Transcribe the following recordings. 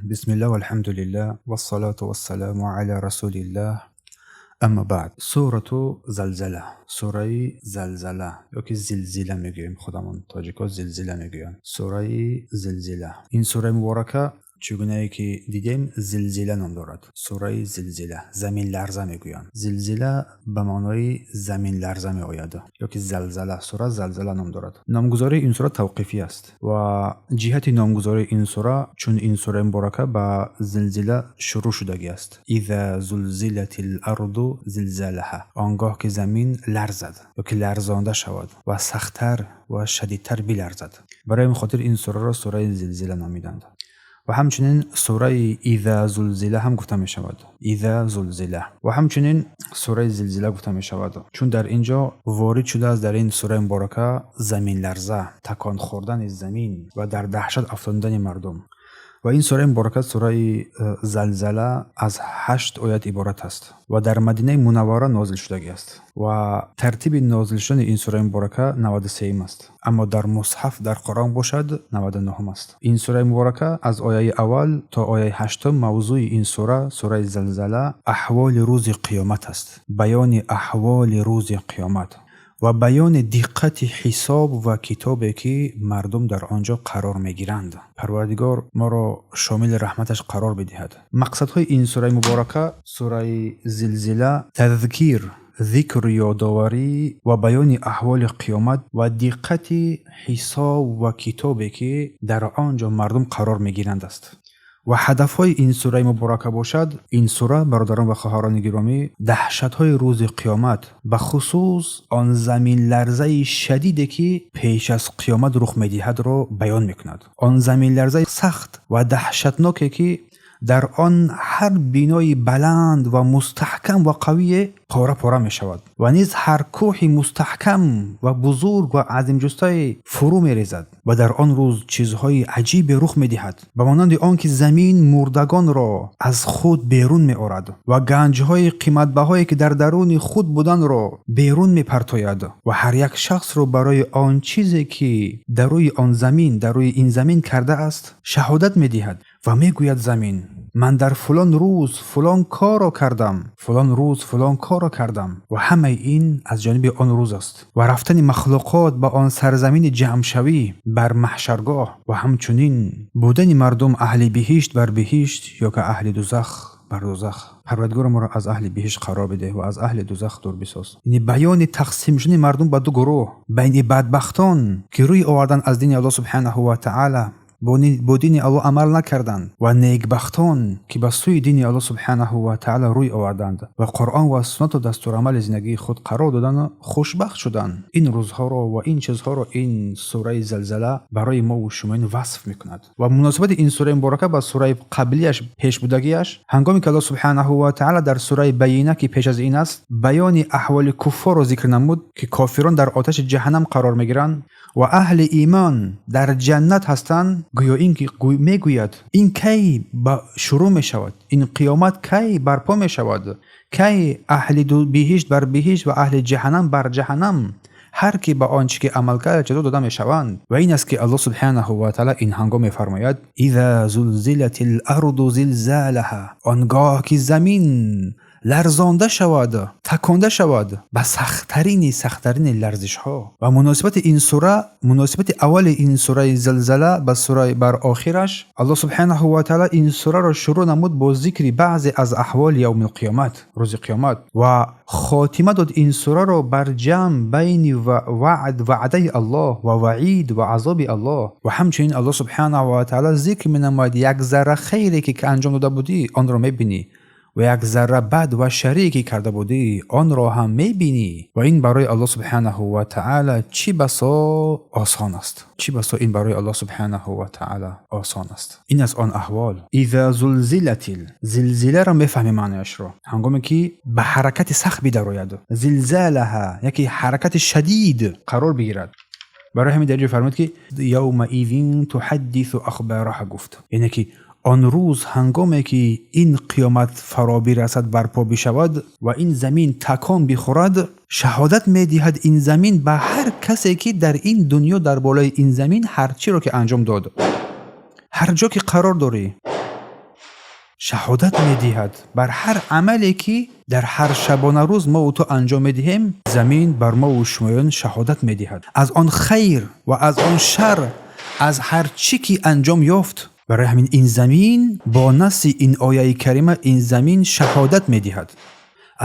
Бисмиллаҳ, валҳамдулиллаҳ, вассалату вассаламу ала расулиллаҳ. Аммо баъд. Сурату Залзала. Сураи Залзала ёки Зилзила мегӯем худамон, тоҷикҳо Зилзила мегӯянд. Сураи Зилзила. Ин сураи муборака, чӣ гунае ки дидем, Зилзила ном дорад. Сураи Зилзила, заминларза мегӯянд. Зилзила ба маънои заминларза меояд ёки Залзала, сура Залзала ном дорад. Номгузории ин сура тавқифӣ аст ва ҷиҳати номгузории ин сура, чун ин сураи муборака ба зилзила шурӯъ шудагӣ аст. Иза зулзилатил арду зилзалаҳа. Он гоҳ ки замин ларзад ёки ларзонда шавад ва сахттар ва шадидтар биларзад. Барои ин хотир ин сураро сураи Зилзила номиданд. Ва ҳамчунин сураи Иза зулзила ҳам гуфта мешавад. Иза зулзила. Ва ҳамчунин сураи Зилзила гуфта мешавад. Чун дар ин ҷо ворид шудааст, дар ин сураи муборака, заминларза, такон хӯрдани замин ва дар даҳшат афтондани мардум. Ва ин сураи муборака, сураи Залзала, аз 8 оят иборат аст ва дар Мадинаи Мунаввара нозил шудагӣ аст. Ва тартиби нозил шудани ин сураи муборака 93-м аст. Аммо дар мусҳаф, дар Қуръон бошад, 99-ум аст. Ин сураи муборака аз ояи аввал то ояи ҳаштум, мавзӯи ин сура, сураи Залзала, аҳволи рӯзи қиёмат аст. Баёни аҳволи рӯзи қиёмат ва баёни диққати ҳисоб ва китобе, ки мардум дар он ҷо қарор мегиранд. Парвардигор моро шомили раҳматаш қарор бидиҳад. Мақсадҳои ин сураи муборака, сураи Зилзила, тазкир, зикру ёдоварӣ ва баёни аҳволи қиёмат ва диққати ҳисоб ва китобе, ки дар он ҷо мардум қарор мегиранд, аст. Ва ҳадафҳои ин сураи муборака бошад, ин сура, бародарон ва хоҳарони гиромӣ, даҳшатҳои рӯзи қиёмат, бахусус он заминларзаи шадиде, ки пеш аз қиёмат рух медиҳадро баён мекунад. Он заминларзаи сахт ва даҳшатноке, ки дар он ҳар бинои баланд ва мустаҳкам ва қавие пора-пора мешавад ва низ ҳар кӯҳи мустаҳкам ва бузург ва азимҷустае фурӯ мерезад. Ва дар он рӯз чизҳои аҷибе рух медиҳад, ба монанди он ки замин мурдагонро аз худ берун меорад ва ганҷҳои қиматбаҳое, ки дар даруни худ буданро берун мепартояд ва ҳар як шахсро барои он чизе, ки дар рӯи он замин, дар рӯи ин замин кардааст, шаҳодат медиҳад. Ва мегӯяд замин: «Ман дар фулон рӯз фулон корро кардам, фулон рӯз фулон корро кардам». Ва ҳамаи ин аз ҷониби он рӯз аст. Ва рафтани махлуқот ба он сарзамини ҷамъшавӣ, бар маҳшаргоҳ, ва ҳамчунин будани мардум, аҳли биҳишт бар биҳишт ё ки аҳли дузах бар дузах. Парвардигоро, моро аз аҳли биҳишт қарор бидеҳ ва аз аҳли дузах дур бисоз. Яъне баёни тақсим шудани мардум ба ду гурӯҳ, байни бадбахтон, ки рӯй овардан аз дини Аллоҳ субҳанаҳу ва таъала, бо дини Аллоҳ амал накарданд, ва некбахтон, ки ба сӯи дини Аллоҳ субҳанаҳу ва таъала рӯй оварданд ва Қуръон ва суннату дастурамали зиндагии худ қарор додану хушбахт шуданд. Ин рӯзҳоро ва ин чизҳоро ин сураи Залзала барои мову шумоин васф мекунад. Ва муносибати ин сураи муборака ба сураи қаблияш, пешбудагиаш, ҳангоме ки Аллоҳ субҳанаҳу ва таъала дар сураи Байина, ки пеш аз ин аст, баёни аҳволи куффорро зикр намуд, ки кофирон дар оташи ҷаҳаннам қарор мегиранд ва аҳли имон дар ҷаннат ҳастанд, гӯё ин ки мегӯяд: ин кай ба шурӯъ мешавад, ин қиёмат кай барпо мешавад, кай аҳли биҳишт бар биҳишт ва аҳли ҷаҳаннам бар ҷаҳаннам, ҳар ки ба он чӣ ки амал кард, ҷазо дода мешаванд. Ва ин аст, ки Аллоҳ субҳанаҳу ва таъала ин ҳангом мефармояд: иза зулзилати ларду зилзалаҳа, он гоҳ ки замин ларзонда шавад, таконда шавад ба сахттарини сахттарини ларзишҳо. Ва муносибати ин сура, муносибати аввали ин сураи Зилзала ба сураи бар охираш, Аллоҳ субҳанаҳу ва таъала ин сураро шурӯъ намуд бо зикри баъзе аз аҳволи явми қиёмат, рӯзи қиёмат, ва хотима дод ин сураро бар ҷамъ байни ваъд, ваъдаи Аллоҳ, ва ваъид ва азоби Аллоҳ. Ва ҳамчунин Аллоҳ субҳанаҳу ва таъала зикр менамояд: як зарра хайре, ки анҷом дода будӣ, онро мебинӣ ва як зарра бад ва шарре, ки карда будӣ, онро ҳам мебинӣ. Ва ин барои Аллоҳ субҳанаҳу ва таъала чӣ басо осон аст, чӣ басо ин барои Аллоҳ субҳанаҳу ва таъала осон аст. Ин аз он аҳвол иза зулзилатил зилзиларо мефаҳмем маънояшро, ҳангоме ки ба ҳаракати сахт бидарояд, зилзалаҳа, яке ҳаракати шадид қарор бигирад. Барои ҳамин дар ҷо фармуд, ки явмаизин туҳаддису ахбараҳа гуфт, яъне ки он рӯз, ҳангоме ки ин қиёмат фаро бирасад, барпо бишавад ва ин замин такон бихӯрад, шаҳодат медиҳад ин замин ба ҳар касе, ки дар ин дунё, дар болои ин замин ҳар чиро ки анҷом дод. Ҳар ҷо ки қарор дорӣ. Шаҳодат медиҳад бар ҳар амале, ки дар ҳар шабонарӯз мо ту анҷом медиҳем. Замин бар мову шумоён шаҳодат медиҳад аз он хайр ва аз он шар, аз ҳар чӣ ки анҷом ёфт. Барои ҳамин ин замин бо насси ин ояи карима ин замин шаҳодат медиҳад.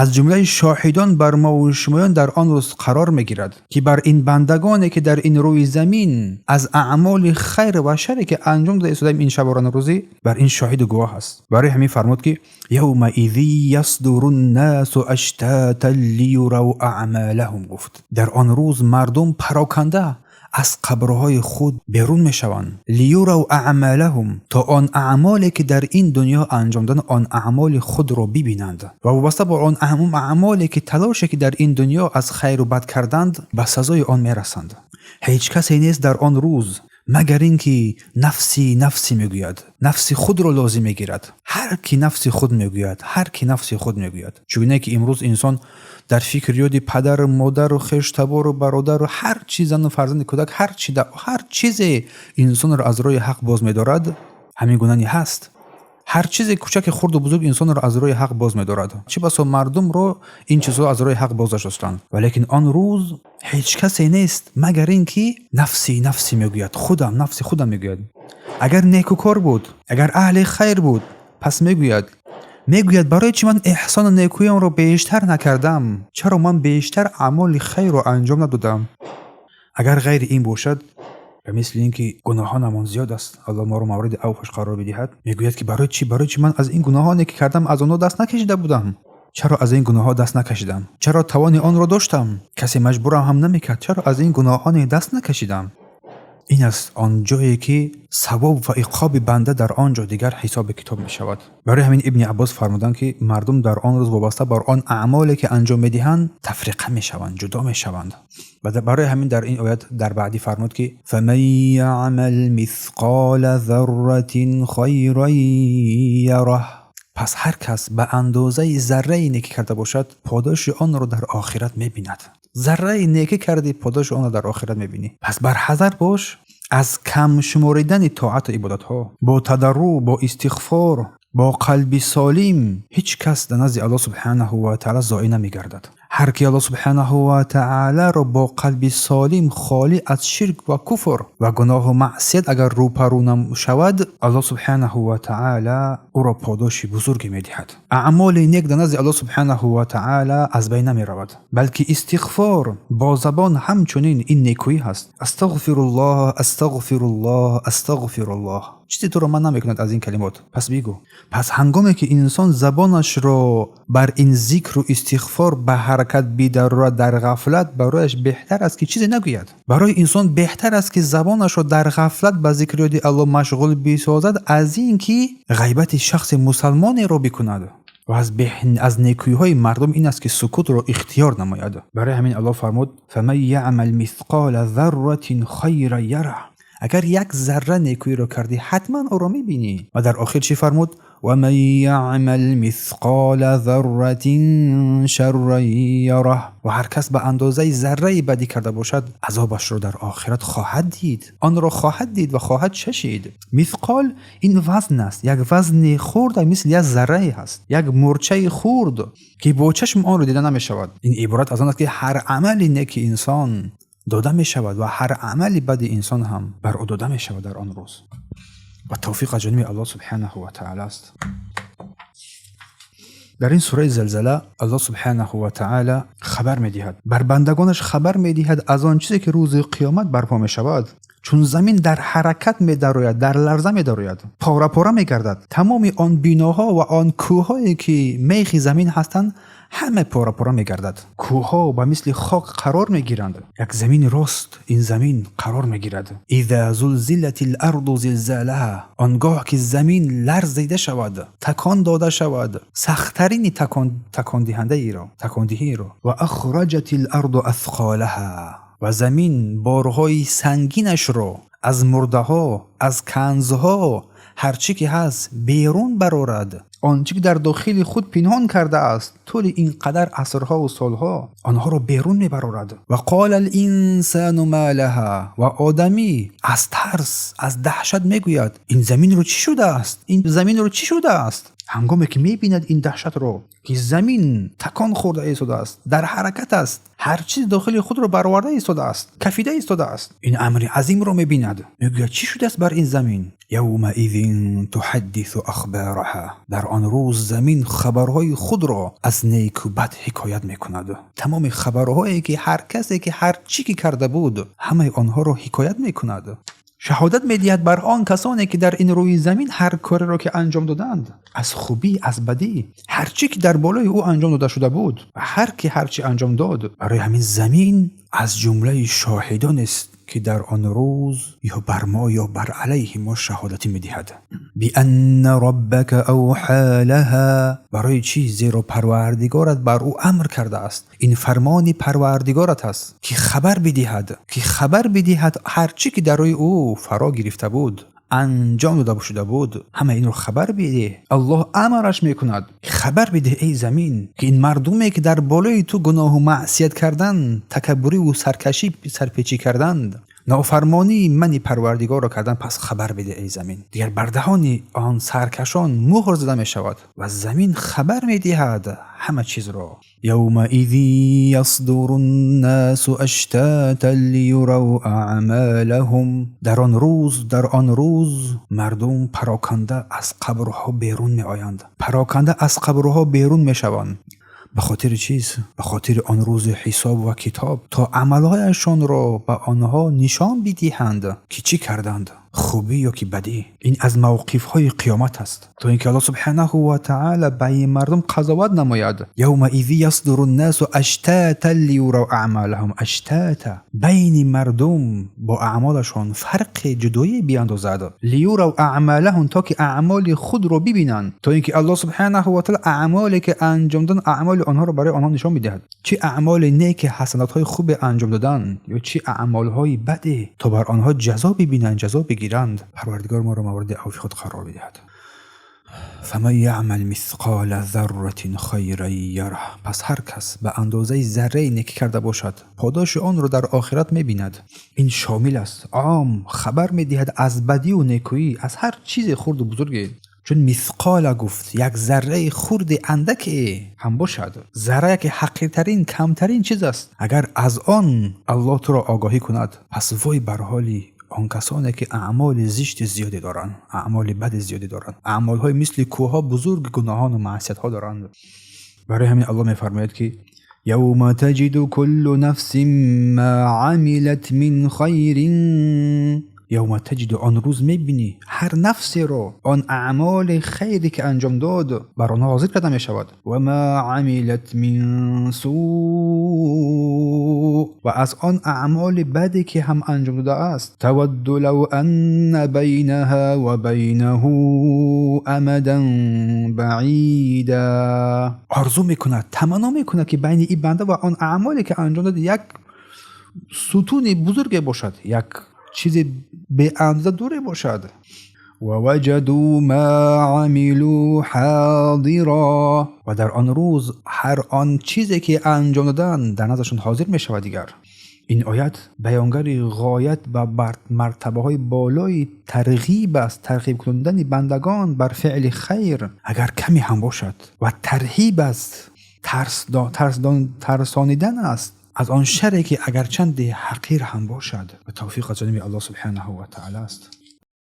Аз ҷумлаи шоҳидон бар мову шумоён дар он рӯз қарор мегирад, ки бар ин бандагоне, ки дар ин рӯи замин аз аъмоли хайр ва шаре, ки анҷом дода истодаем ин шабонарӯзӣ, бар ин шоҳиду гувоҳ аст. Барои ҳамин фармуд, ки يومئذ يصدر الناس أشتاتا ليروا أعمالهم гуфт. Дар он рӯз мардум пароканда аз қабрҳои худ берун мешаванд. ليروا أعمالهم, то он аъмоле, ки дар ин дунё анҷом доданд, он аъмоли худро бибинанд ва вобаста ба он аъмоле, ки талоше, ки дар ин дунё аз хайру бад карданд, ба сазои он мерасанд. Ҳеҷ касе нест дар он рӯз, магар ин ки нафси нафсӣ мегӯяд, нафси худро лозим мегирад. Ҳар ки нафси худ мегӯяд, ҳар ки нафси худ мегӯяд. Чугуне ки имрӯз инсон дар фикр ёди падару модару хештабору бародару ҳар чи, зану фарзанди кӯдак, ҳар чи, ҳар чизе инсонро аз роҳи ҳақ боз медорад, ҳамин гуна ҳаст. Ҳар чизе кӯчаки хурду бузург инсонро аз роҳи ҳақ боз медорад. Чӣ басо мардумро ин чизҳо аз роҳи ҳақ боз доштанд. Валекин он рӯз ҳеҷ касе нест, магар ин ки нафси нафсӣ мегӯяд, худам, нафси худам мегӯяд. Агар некукор буд, агар аҳли хайр буд, пас мегӯяд: «Барои чӣ ман эҳсону некӯямро бештар накардам? Чаро ман бештар аъмоли хайрро анҷом надодам?» Агар ғайри ин бошад, ба мисли ин ки гуноҳонамон зиёд аст, Аллоҳ моро мавриди авфаш қарор бидиҳад, мегӯяд, ки барои чӣ, барои чӣ ман аз ин гуноҳоне, ки кардам, аз онҳо даст накашида будам? Чаро аз ин гуноҳҳо даст накашидам? Чаро тавони онро доштам, касе маҷбурам ҳам намекард, чаро аз ин гуноҳоне даст накашидам? Ин аст он ҷое, ки савоб ва иқоби банда дар он ҷо дигар ҳисоби китоб мешавад. Барои ҳамин Ибни Аббос фармуданд, ки мардум дар он рӯз вобаста бар он аъмоле, ки анҷом медиҳанд, тафриқа мешаванд, ҷудо мешаванд. Барои ҳамин дар ин оят дар баъдӣ фармуд, ки فمن يعمل مثقال ذرة خيرا يره. Пас ҳар кас ба андозаи заррае некӣ карда бошад, подоши онро дар охират мебинад. Зарраи некӣ кардӣ, подоши онро дар охират мебинӣ. Пас барҳазар бош аз кам шуморидани тоату ибодатҳо. Бо тадарруъ, бо истиғфор, бо қалби солим ҳеҷ кас дар назди Аллоҳ субҳанаҳу ва таъала зоӣ намегардад. Ҳар ки Аллоҳ субҳанаҳу ва таъаларо бо қалби солим, холӣ аз ширк ва куфр ва гуноҳу маъсият агар рӯпарӯ шавад, Аллоҳ субҳанаҳу ва таъала ӯро подоши бузурге медиҳад. Аъмоли нек дар назди Аллоҳ субҳанаҳу ва таъала аз байн намеравад, балки истиғфор бо забон ҳамчунин ин некӯӣ ҳаст. Астағфируллоҳ, астағфируллоҳ, астағфируллоҳ. Чизе туро ман намекунад аз ин калимот, пас бигӯ. Пас ҳангоме ки инсон забонашро бар ин зикру истиғфор ба ҳаракат бидарорад дар ғафлат, барояш беҳтар аст, ки чизе нагӯяд. Барои инсон беҳтар аст, ки забонашро дар ғафлат ба зикри ёди Аллоҳ машғул бисозад, аз ин ки ғайбати шахси мусалмонеро бикунад. Ва аз некӯиҳои мардум ин аст, ки сукутро ихтиёр намояд. Барои ҳамин Аллоҳ фармуд: فمن يعمل مثقال ذرة خيرا يره. Агар як зарра некӯиро кардӣ, ҳатман ӯро мебинӣ. Ва дар охир чӣ фармуд? ومن يعمل مثقال ذرة شرا يره. Ва ҳар кас ба андозаи зарраи бадӣ карда бошад, азобашро дар охират хоҳад дид, онро хоҳад дид ва хоҳад чашид. Мисқол ин вазн аст, як вазни хурд, мисли як заррае ҳаст, як мурчаи хурд, ки бо чашм онро дида намешавад. Ин иборат аз он аст, ки ҳар амали неки инсон дода мешавад ва ҳар амали бади инсон ҳам бар ӯ дода мешавад дар он рӯз. Ва тавфиқ аз ҷониби Аллоҳ субҳанаҳу ва таъала аст. Дар ин сураи Залзала Аллоҳ субҳанаҳу ва таъала хабар медиҳад бар бандагонаш, хабар медиҳад аз он чизе, ки рӯзи қиёмат барпо мешавад. Чун замин дар ҳаракат медарояд, дар ларза медарояд, пора пора мегардад, тамоми он биноҳо ва он кӯҳҳое, ки мехи замин ҳастанд, ҳама пора пора мегардад. Кӯҳҳо ба мисли хок қарор мегиранд, як замини рост ин замин қарор мегирад. إذا زلزلت الأرض زلزالها. Он гоҳ ки замин ларзида шавад, такон дода шавад, сахттарини такондиҳандаиро, такондиҳиро. وأخرجت الأرض أثقالها. Ва замин борҳои сангинашро аз мурдаҳо, аз канзҳо, ҳар чӣ ки ҳаст, берун барорад. Он чӣ ки дар дохили худ пинҳон кардааст тӯли ин қадар асрҳову солҳо, онҳоро берун мебарорад. وقال الإنسان ما لها. Ва одамӣ аз тарс, аз даҳшат мегӯяд: «Ин заминро чӣ шудааст? Ин заминро чӣ шудааст?» Ҳангоме ки мебинад ин даҳшатро, ки замин такон хӯрда истодааст, дар ҳаракат аст, ҳар чиз дохили худро бароварда истодааст, кафида истодааст, ин амри азимро мебинад, мегӯяд: чӣ шудааст бар ин замин? يومئذ تحدث أخبارها. Дар он рӯз замин хабарҳои худро аз неку бад ҳикоят мекунад. Тамоми хабарҳое ки ҳар касе ки ҳар чӣ ки карда буд, ҳамаи онҳоро ҳикоят мекунад. Шаҳодат медиҳад бар он касоне ки дар ин рӯи замин ҳар кореро ки анҷом доданд, аз хубӣ, аз бадӣ, ҳар чӣ ки дар болои ӯ анҷом дода шуда буд ва ҳар ки ҳар чӣ анҷом дод. Барои ҳамин замин аз ҷумлаи шоҳидонест, ки дар он рӯз ё бар мо, ё бар алайҳи мо шаҳодатӣ медиҳад. بأن ربك أوحى لها. Барои чӣ? Зеро Парвардигорат бар ӯ амр кардааст. Ин фармони Парвардигорат аст, ки хабар бидиҳад, ки хабар бидиҳад ҳар чӣ ки дар рӯи ӯ фаро гирифта буд, анҷом дода шуда буд, ҳама инро хабар бидеҳ. Аллоҳ амраш мекунад: хабар бидеҳ, эй замин, ки ин мардуме ки дар болои ту гуноҳу маъсият кардан, такаббуриву саркашӣ, сарпечӣ карданд, нофармонии мани Парвардигорро кардан, пас хабар бидеҳ, эй замин. Дигар бар даҳони он саркашон муҳр зада мешавад ва замин хабар медиҳад ҳама чизро. يومئذ يصدر الناس أشتاتا ليروا أعمالهم. Дар он рӯз, дар он рӯз мардум пароканда аз қабрҳо берун меоянд, пароканда аз қабрҳо берун мешаванд. Ба хотири чиз? Ба хотири он рӯзи ҳисоб ва китоб, то амалҳояшонро ба онҳо нишон бидиҳанд, ки чӣ карданд, хубӣ ё ки бадӣ. Ин аз мавқифҳои қиёмат аст, то ин ки Аллоҳ سبحانه وتعالى байни мардум қазоват намояд. يومئذ يصدر الناس أشتاتا ليروا أعمالهم. أشتاتا, байни мардум бо аъмолашон фарқи ҷудоӣ биандозад. ليروا أعمالهم, то ки аъмоли худро бибинанд, то ин ки Аллоҳ سبحانه وتعالى аъмоле ки анҷом доданд, аъмоли онҳоро барои онҳо нишон медиҳад, чӣ аъмоли неки, ҳасанатҳои хубе анҷом доданд ё чӣ аъмолҳои баде, то бар онҳо ҷазо бибинанд, ҷазо бигиранд. Парвардигор моро мавриди афви худ қарор бидиҳад. فمن يعمل مثقال ذرة خيرا يره. Пас ҳар кас ба андозаи зарраи некӣ карда бошад, подоши онро дар охират мебинад. Ин шомил аст, ом хабар медиҳад аз бадиву некӯӣ, аз ҳар чизи хурду бузурге, чун مثقال гуфт, як зарраи хурди андаке ҳам бошад. Зарра яке ҳақиртарин, камтарин чиз аст. Агар аз он Аллоҳ туро огоҳӣ кунад, пас вой бар ҳоли он касоне ки аъмоли зишти зиёде доранд, аъмоли бади зиёде доранд, аъмолҳои мисли кӯҳҳо бузург гуноҳону маъсиятҳо доранд. Барои ҳамин Аллоҳ мефармояд, ки يوم تجد كل نفس ما عملت من خير. يوم تجد, он рӯз мебинӣ ҳар нафсеро он аъмоли хайре ки анҷом дод, бар онҳо ҳозир карда мешавад. وما عملت من سوء, ва аз он аъмоли баде ки ҳам анҷом додааст. تود لو أن بينها وبينه أمدا بعيدا. Орзу мекунад, таманно мекунад, ки байни ин банда ва он аъмоле ки анҷом дод як сутуни бузурге бошад, як чизи беандоза дуре бошад. ووجدوا ما عملوا حاضرا. Ва дар он рӯз ҳар он чизе ки анҷом доданд, дар наздашон ҳозир мешавад. Дигар ин оят баёнгари ғоят ба мартабаҳои болои тарғиб аст, тарғиб кунандани бандагон бар феъли хайр, агар каме ҳам бошад, ва тарҳиб аст, тарсонидан аст аз он шаре ки агарчанде ҳақир ҳам бошад. Ва тавфиқ аз ҷониби Аллоҳ سبحانه وتعالى аст.